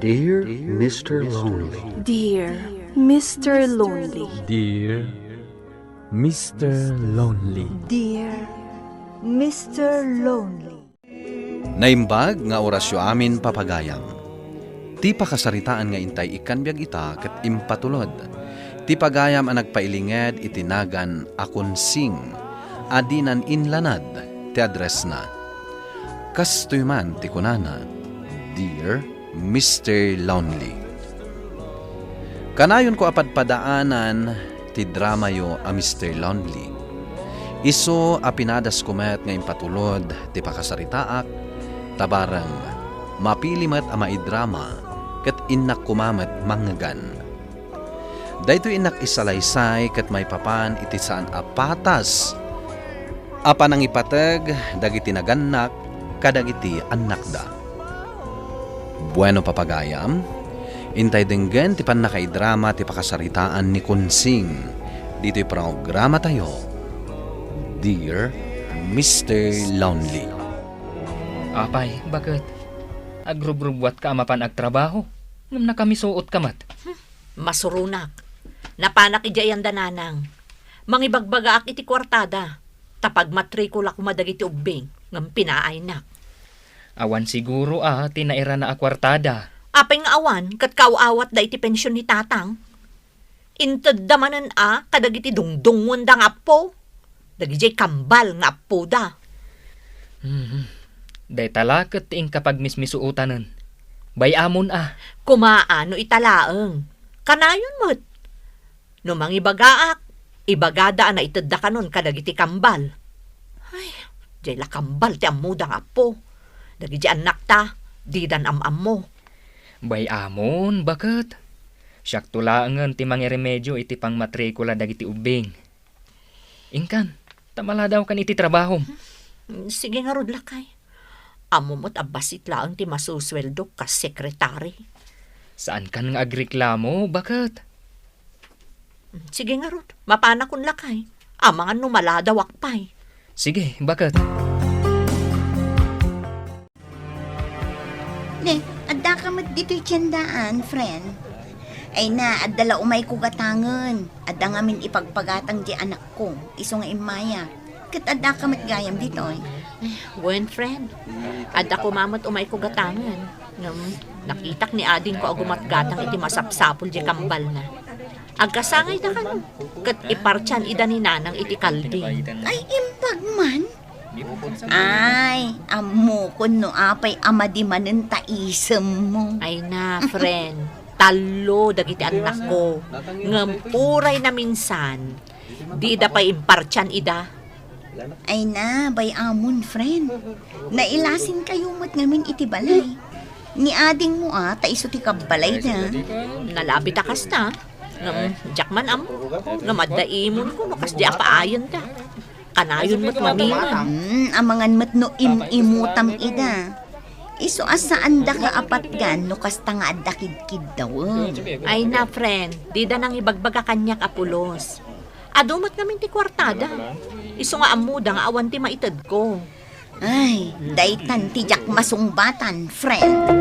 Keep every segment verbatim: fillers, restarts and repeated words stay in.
Dear Mister Lonely. Dear Mister Lonely. Dear Mister Lonely. Dear Mister Lonely. Naimbag nga orasyo amin, papagayam. Ti pakasaritaan nga intay ikkan biag ita ket impatulod. Ti pagayam a nagpailinged iti nagan a Kunsing a dinan inlanad ti addressna. Kastoy man ti kunana, Dear Mister Lonely. Kanayonko a padpadaanan ti dramayo a Mister Lonely. Isu a pinadasko met nga impatulod ti pakasaritaak, ta bareng mapili met a maidrama ket innak koma met mangngegan. Daytoy innak isalaysay ket maipapan iti saan a patas a panangipateg dagiti nagannak kadagiti annakda. Bueno, papagayam, intay denggen ti pannakaidrama ti pakasaritaan ni Kunsing ditoy programatayo, Dear Mister Lonely. Apay, baket? Agrubrubuatka a mapan agtrabaho, ngem nakamisuotka met. Masuronak. Napanak idiay anda, nanang. Mangibagbagaak iti kuartada, ta pagmatrikula koma dagiti ubbing ngem pinaaynak. Awan siguro a ti nairana a kuartada. Apay nga awan ket kaaw-awatda iti pension ni tatang? Intedda manen a kadagiti dungdungngoenda nga appo, dagidiay kambal nga appoda. Mhm. Dayta la ket ti inka pagmismisuotanen. Bay-amon a. Koma a no ita laeng. Kanayon met. No mangibagaak, ibagada a naitedda kanon kadagiti kambal. Ay, diay la kambal ti ammoda nga appo. Dagiti annakta, didan am-ammo. Bay-amon, baket. Siakto laengen ti mangiremedio iti pangmatrikula dagiti ubbing. Inkan, ta maladawkan iti trabahom. Sige ngarud, lakay. Ammo met a bassit laeng ti masusueldok kas sekretari. Saankan nga agreklamo, baket? Sige ngarud, mapanakon, lakay. Amangan no maladawak pay. Sige, baket. Ne, addaka met ditoy tiendaan, friend. Ay na, adda la umayko gatangen. Adda ngamin ipagpagatang diay anakko, isu nga immaya. Ket addaka met gayam ditoy. Wen, friend. Adda koma met umayko gatangen. Ngem, nakitak ni adingko a gumatgatang iti masapsapul diay kambalna. Agkasangayda kano, ket ipartian ida ni nanang iti kalding. Ay, imbag man? Ay, ammokon no apay a madi manen ta isemmo. Ay na, friend. Tallo dagiti annakko. Ngem uray naminsan, dida pay impartian ida. Ay na, bay-amon, friend. Nailasinkayo met ngamin iti balay. Ni adingmo a, ta isu ti kabbalayda. Nalabit a kasta. Ngem, diak man ammo. Ngem adda imonko no kasdi a paayenda. Kanayon met mamina. Hmm, amangan met no im-imutam ida. Isu a saandaka a patgan no kasta nga adda kidkiddawem. Ay na, friend, dida nangibagbaga kaniak a pulos. Adu met ngamin ti kuartada. Isu nga ammoda nga awan ti maitedko. Ay, daytan ti diak masungbatan, friend.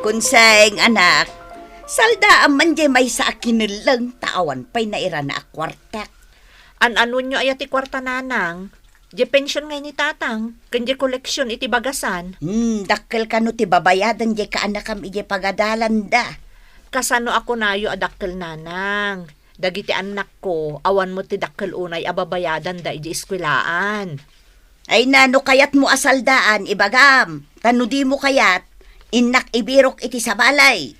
Kunseng, anak, saldaam man diay maysa a kinelleng ta awan pay nairana a kuartak. An-anonyo aya ti kuarta, nanang? Diay pension ngay ni tatang, ken diay koleksion iti bagasan. Hmm, dakkel kano ti babayadan diay kaanakam idiay pagadalanda? Kasano a kunayo a dakkel, nanang? Dagiti annakko, awan met ti dakkel unay a babayadanda idiay eskuelaan. Ay na, no kayatmo a saldaan, ibagam. Ta no dimo kayat, innak ibirok iti sabali.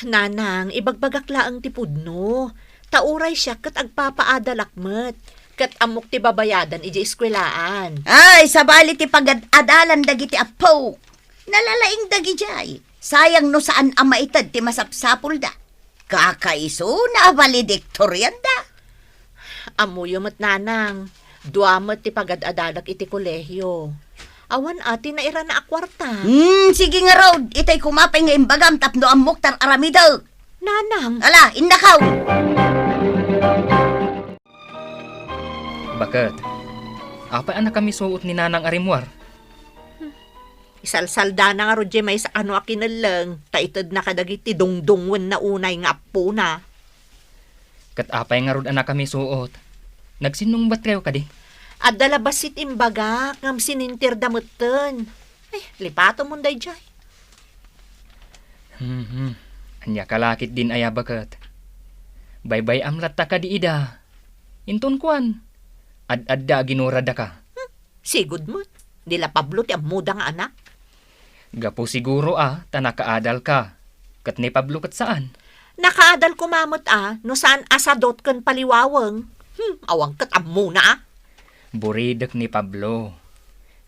Nanang, ibagbagak laeng ti pudno. Ta uray siak ket agpapaadalak met. Ket ammok ti babayadan idiay eskuelaan. Ay, sabali ti pagad-adalan dagiti appok. Nalalaing dagidiay. Sayang no saan a maited ti masapsapulda. Kakaiso, na valedictorian da. Ammoyo met, nanang, dua met ti pagad-adalak iti kolehio. Awan a ti nairana a kuarta. Hmm, sige ngarud, itay koma pay nga imbagam tapno ammok tar-aramidek. Nanang. Ala, innakaw. Baket, apay a nakamisuot ni nanang a rimmuar? Isalsaldana ngarud diay maysa kano a kinelleng, ta itedna kadagiti dungdungngoenna unay nga appona. Ket apay ngarud a nakamisuot? Nagsinnungbatkayo kadi? Adda la bassit imbagak, ngem sininterda metten. Ay, lipatemon daydiay. Hmm, hmm. Ania ka la ketdin aya baket? Baybay-am latta kadi ida? Inton kuan, ad-adda a ginuradaka. Hmm, sigud met. Ni la Pablo ti ammoda nga anak. Gapu siguro a ta nakaadalka. Ket ni Pablo ket saan. Nakaadal koma met a no saan a sadot ken paliwaweng. Hmm, awan ket ammona a. Buridek ni Pablo.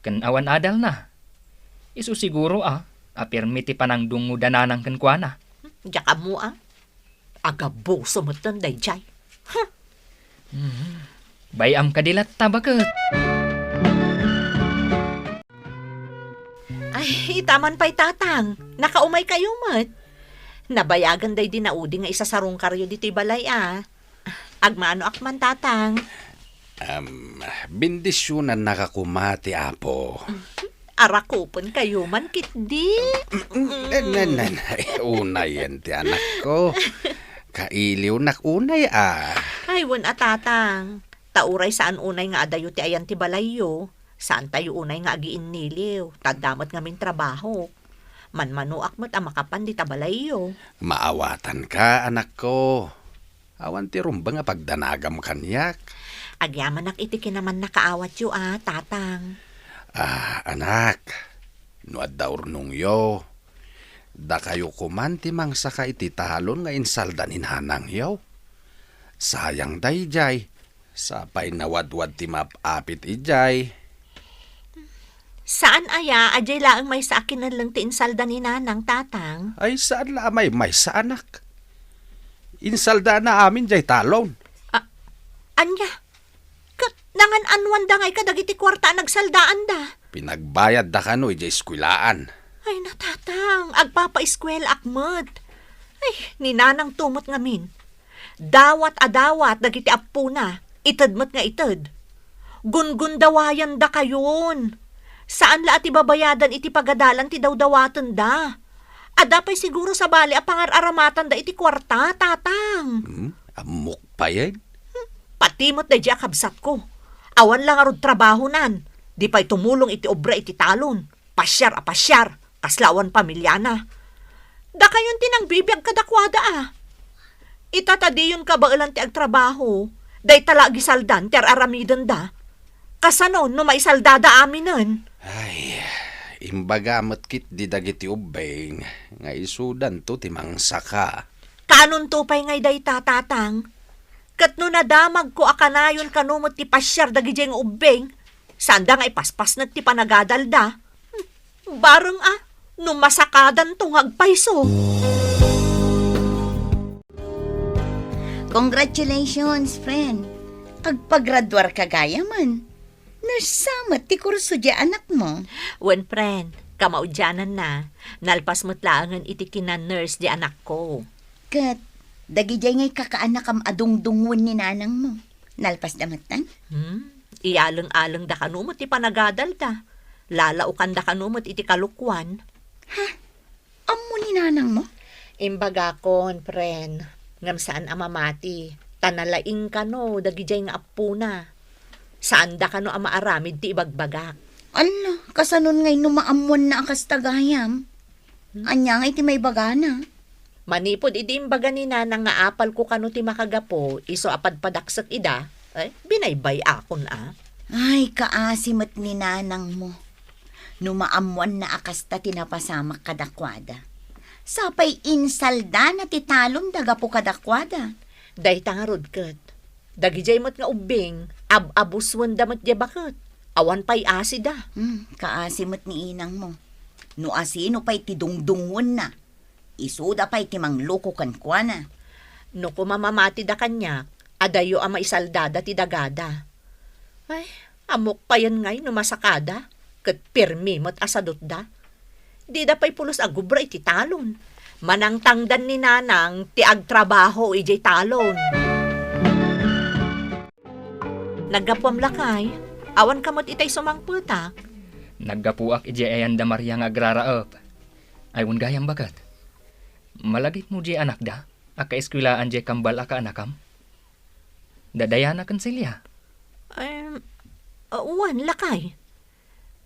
Ken awan adalna. Isu siguro a, a pirmi ti panangdungngoda nanang kenkuana. Hmm, diak ammo a. Agabuso metten daydiay. Huh! Mhm. Bay-am kadi latta baket. Ay, ita man pay, Tatang. Nakaumay kayo met. Nabayagen daydi naudi nga isasarungkaryo ditoy balay, a. Agmanoak man, Tatang. Am, bendisionannaka koma ti Apo. Arakupen kayo man ketdi. Na, na, na, na, unayen ti anakko. Kailiwnak unay a. Ay, wen a, Tatang. Ta uray saan unay nga adayo ti ayan ti balayyo, saantayo unay nga agiinniliw. Ta adda met ngamin trabaho. Manmanoak met a makapan dita balayyo. Maawatanka, anakko. Awan ti rumbeng a pagdanagam kaniak. Agyamanak iti kinamannakaawatyo a, Tatang. Ah, anak, no adda urnongyo, dakayo koman ti mangsaka iti talon nga insalda ni nanangyo. Sayang daydiay, sapay nawadwad ti maap-apit idiay. Saan aya a diay laeng maysa a kinelleng ti insalda ni Nanang, Tatang? Ay, saan la a maymaysa, anak. Insaldana amin diay talon. A-, ania? Ket nangan-anuanda ngay kadagiti kuarta a nagsaldaanda? Pinagbayadda kano idiay eskuelaan. Ay, na, Tatang, agpapaeskuelaak met. Ay, ni Nanangto met ngamin. Dawat a dawat dagiti appona, ited met nga ited. Gungundawayandakayon. Saan la a ti babayadan iti pagadalan ti dawdawatenda. Adda pay siguro sabali a pangar-aramatanda iti kuarta, Tatang. Hmm? Ammok payen? Hmm, pati met daydiay a kabsatko. Awan la ngarud trabahonan. Di pay tumulong iti obra iti talon. Pasiar a pasiar, kasla awan pamiliana. Dakayon ti nangbibiag kadakuada a. Ita ta diyon kabaelan ti agtrabaho, dayta la agisaldan ti ar-aramidenda. Kasano no maisaldada aminen? Ay, imbaga met ketdi dagiti ubbing nga isudanto ti mangsaka. Kaanonto pay ngay dayta, Tatang? Ket no nadamagko a kanayon kano met ti pasiar dagidiay nga ubbing, saanda nga ipaspasnek ti panagadalda. Hmm, bareng a, no masakadanto nga agpayso. Congratulations, friend. Agpagraduarka gayamen. Nurse sa met ti kurso diay anakmo. Wen, friend, kamaudiananna, nalpas met laengen iti kinan-nurse diay anakko. Ket dagidiay ngay kakaanakam a dungdungngoen ni nanangmo, nalpasda metten? Hmm, iyaleng-alengda kano met ti panagadalda. Lalaokanda kano met iti kalokuan. Ha? Ammo ni nanangmo? Imbagakon, friend, ngem saan a mamati, ta nalaing kano dagidiay nga appona. Saanda kano a maaramid ti ibagbagak. Alla, kasanon ngay no maammoanna a kasta gayam? Hmm? Ania ngay ti maibagana? Manipud idi imbaga ni nanang nga apalko kano ti makagapu, isu a padpadaksek ida, eh, binaybay-akon a. Ay, kaasi met ni nanangmo. No maammoanna a kasta ti napasamak kadakuada, sapay insaldana ti talonda gapu kadakuada. Dayta ngarud ket, dagidiay met nga ubbing, ab-abusuenda met diay baket. Awan pay asida. Hmm, kaasi met ni inangmo. No asino pay ti dungdungngoenna, isuda pay ti mangloko kenkuana. No koma mamatida kaniak, adayo a maisaldada ti dagada. Ay, ammok payen ngay no masakada, ket pirmi met a sadutda. Dida pay pulos agubra iti talon. Manangtangdan ni nanang ti agtrabaho idiay talon. Naggapuam lakay, awan ka met itay sumangpetak. Naggapuak idiay ayan da Maria nga agraraep. Ay, wen gayam baket. Malagipmo diay anakda a kaeskuelaan diay kambal a kaanakam? Da Diana ken Celia? Em, ah, wen, lakay.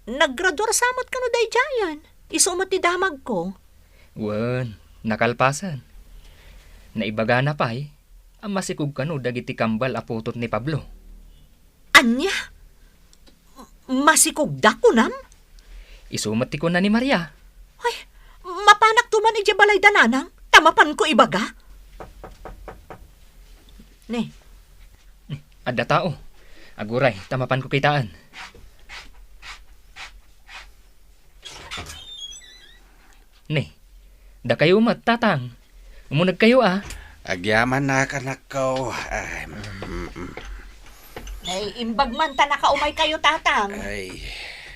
Naggraduar sa met kano daydiayen. Isu met ti damagko. Wen, nakalpasen. Naibagana pay a masikog kano dagiti kambal a putot ni Pablo. Ania? Masikogda, kunam? Isu met ti kuna ni Maria. Ay, mapanakto man idiay balay da Nanang, ta mapanko ibaga. Ne. Adda tao. Aguray, ta mapanko kitaen. Ne, dakayo met, Tatang. Umunegkayo a. Agyaman nak, anakko. Ay, mm, mm. Ay, imbag man ta nakaumaykayo, Tatang. Ay.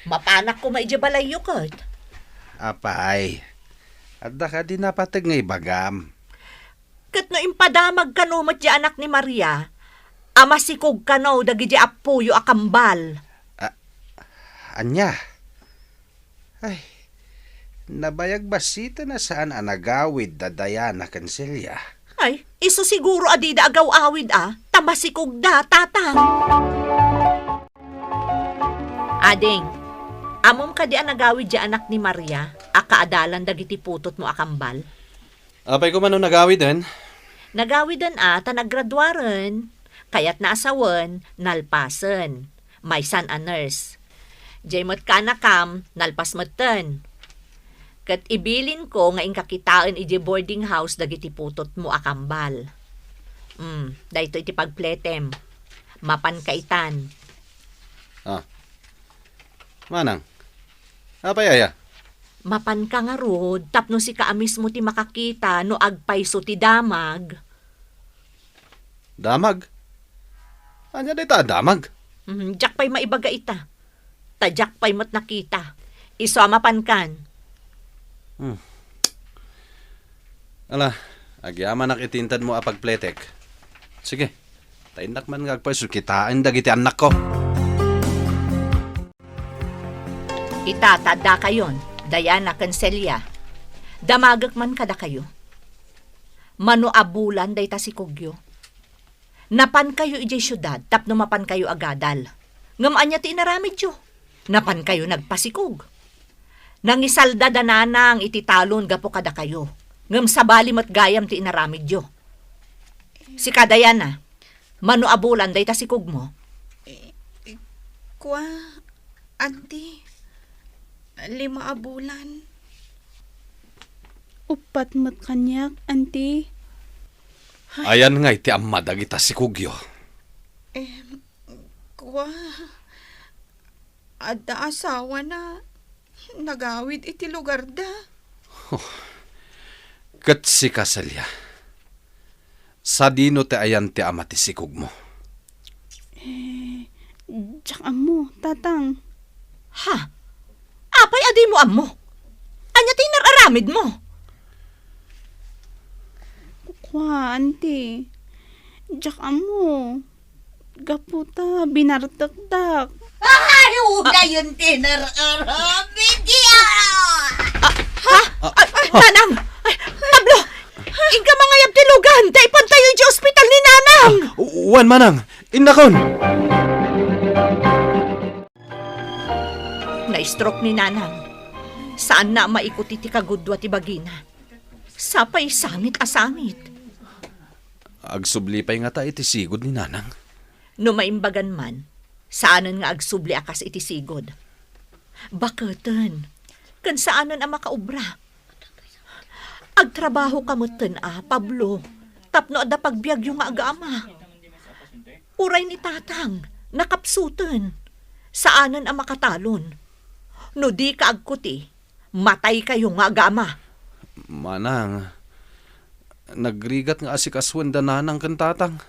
Mapanak koma idiay balayyo ket. Apay, adda kadi napateg nga ibagam? Ket no impadamag kano met ti anak ni Maria, a masikog kano dagiti appoyo a kambal. A-, ania? Ay, nabayag bassiten a saan a nagawid da Diana ken Celia. Ay, isu siguro a dida agaw-awid a, ta masikogda, Tatang. Ading, ammom kadi a nagawid ti anak ni Maria a kaadalan dagiti putotmo a kambal? Apay koma no nagawiden? Nagawiden a ta naggraduaren. Kayatna a sawen, nalpasen. Maysan a nurse. Diay met kaanakam, nalpas metten. Ket ibilinko nga inka kitaen idiay boarding house dagiti putotmo a kambal. Mm, daytoy ti pagpletem. Mapanka itan. Ah. Manang, apay aya? Mapanka ngarud tapno sika a mismo ti makakita no agpayso ti damag. Damag? Ania dayta a damag? Hmm, diak pay maibaga ita. Ta diak pay met nakita. Isu a mapankan. Hmm. Ala, agyamanak iti intedmo a pagpletek. Sige, ta innak man nga agpayso kitaen dagiti annakko. Ita, ta addakayon, Diana ken Celia. Damagek man kadakayo. Mano a bulan dayta sikogyo. Napankayo idiay siudad tapno mapankayo agadal. Ngem ania ti inaramidyo? Napankayo nagpasikog. Nangisalda da Nanang iti talon gapu kadakayo. Ngem sabali met gayam ti inaramidyo. Sika, Diana, mano a bulan dayta sikogmo? Eh, eh, kua, Auntie, lima a bulan. Uppat met kaniak, Auntie. Ay. Ayan ngay ti amma dagita sikogyo? Em, kua, adda asawana. Nagawid iti lugarda. Huh. Ket sika, Celia, sadino ti ayan ti ama ti sikogmo? Eh, diak ammo, Tatang. Ha? Apay a dimo ammo? Ania ti inar-aramidmo? Kua, Auntie. Diak ammo. Gapu ta binartekdak. Ay, unayon ti nar-aramid, ya! Ah, ha? Ay, ay, Nanang! Ay, Pablo! Inka mangayab ti lugan, ta ipantayo idiay ospital ni Nanang! Ah, wen, Manang! Innakon! Na-stroke ni Nanang. Saanna a maikut iti kagudua ti bagina. Sapay sangit a sangit. Agsubli pay ngata iti sigud ni Nanang? No maimbagan man, saanen nga agsubli a kas iti sigud. Baketen, ken saanen a makaobra. Agtrabahoka metten a, Pablo, tapno adda pagbiagyo nga agama. Uray ni Tatang, nakapsuten. Saanen a makatalon. No dika agkuti, mataykayo nga agama. Manang, nagrigat nga asikasuen da Nanang ken Tatang.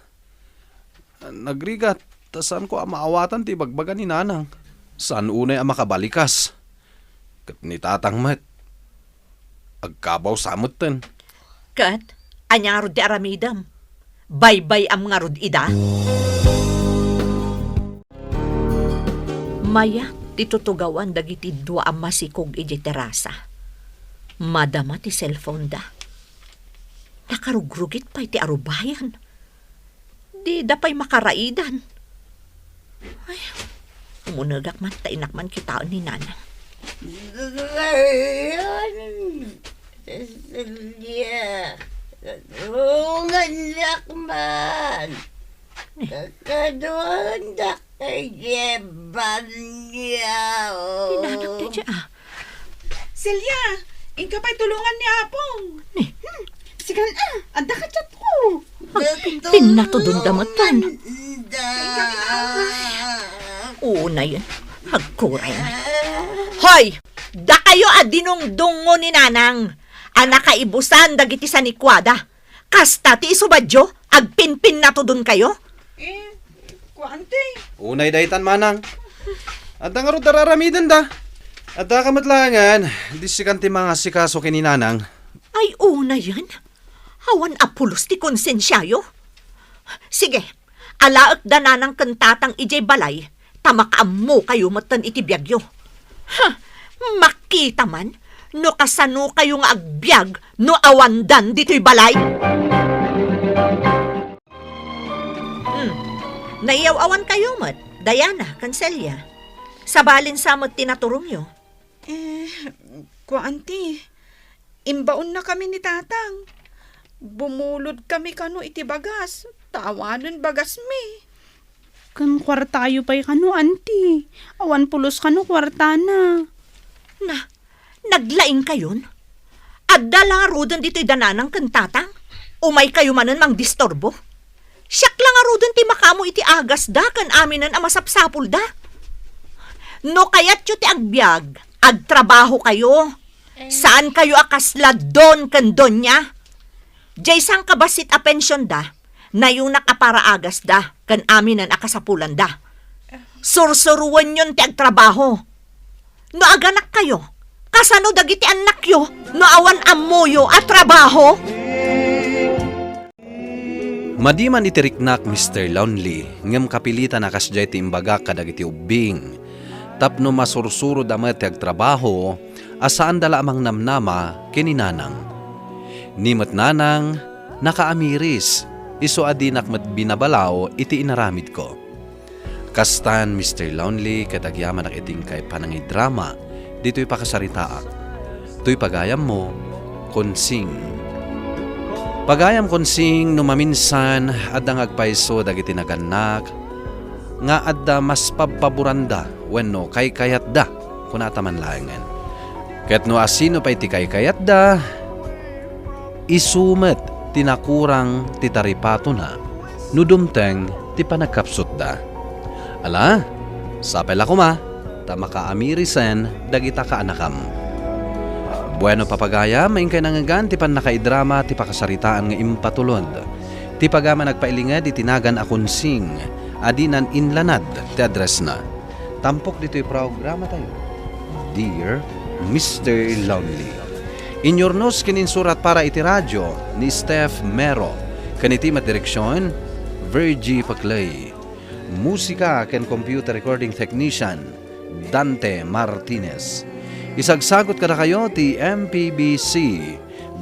Nagrigat, ta saanko a maawatan ti ibagbaga ni Nanang. Saan unay a makabalikas. Ket ni Tatang met, agkabaw sa metten. Ket, ania ngarud ti aramidem? Baybay-am ngarud ida? Mayat Ti tutugawan dagiti dua a masikog idiay terasa. Madama ti cellphone-da. Nakarugrugit pay ti arubayan. Dida pay makaraidan. Ay, umunegak man ta innak man kitaen ni Nanang. Cecilia, tulungannak man. Kakaduandak kay Banyaw. Ni Nanang daydiay, ah. Celia, inka pay tulongan ni Apong. Ni? Hmm, sikan, ah, adda ka chatko. Agpinnatudonda metten. Unayen, agkuray man. Hoy! Dakayo a dinungdungngo ni Nanang a nakaibusan dagiti sanikuada. Kasta ti isubadyo, agpinpinnatudonkayo? Eh, kuan ti. Unay daytan, Manang. Adda ngarud a raramidenda. Adda ka met laengen, di sikan ti mangasikaso ken ni Nanang. Ay, unayen. Awan a pulos ti konsensiayo. Sige, alaekda Nanang ken Tatang idiay balay, ta makaammokayo metten iti biagyo. Ha! Makita man no kasanokayo nga agbiag no awandan ditoy balay. Hmm. Naiyaw-awankayo met, Diana ken Celia. Sabalin sa met ti naturongyo. Eh, kuan ti, imbaonnakami ni Tatang. Bumulodkami kano iti bagas, ta awanen bagasmi. Ken kuartayo pay kano, Auntie. Awan pulos kano kuartana. Na, naglaingkayon? Adda la ngaruden ditoy da Nanang ken Tatang? Umaykayo manen mangdisturbo? Siak la ngaruden ti makaammo iti agasda ken aminen a masapsapulda. No kayatyo ti agbiag, agtrabahokayo. Saankayo a kasla don ken doña. Diay sangkabassit a pensionda, nayunak a para agasda ken aminen a kasapulanda. Sursuroenyon ti agtrabaho. No aganakkayo, kasano dagiti annakyo no awan ammoyo a trabaho? Madi man iti riknak, Mister Lonely, ngem kapilitan a kasdiay ti imbagak kadagiti ubbing, tapno masursuroda met ti agtrabaho a saanda la a mangnamnama ken ni Nanang. Ni met Nanang, nakaamiris, isu a dinak met binabalaw iti inaramidko. Kastan, Mister Lonely, ket agyamanak iti inkay panangidrama ditoy pakasaritaak. Toy pagayammo, Konsing. Pagayam, Konsing, no maminsan, adda nga agpayso dagiti nagannak nga adda mas pabpaboranda wenno kaykayatda, kunata man laengen. Ket no asino pay ti kaykayatda, isu met ti nakurang ti taripatona no dumteng ti panagkapsutda. Ala, sapay la koma ta makaamirisen dagita kaanakam. Bueno, papagayam, inkay nangngegan ti pannakaidrama ti pakasaritaan nga impatulod. Ti pagayam a nagpailinged iti nagan a Konsing a dinan inlanad ti addressna. Tampok ditoy programatayo, Dear Mister Lonely. Inyurnos ken insurat para iti radio ni Steph Mero, ken iti met direksion, Virgie Paclay. Musika ken computer recording technician, Dante Martinez. Isagsagut kadakayo ti M P B C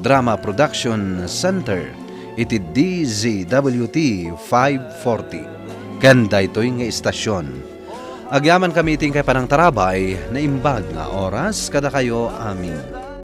Drama Production Center iti D Z W T five forty. Ken daytoy nga istasyon, agyamankami iti inkay panangtarabay, naimbag nga oras kadakayo amin.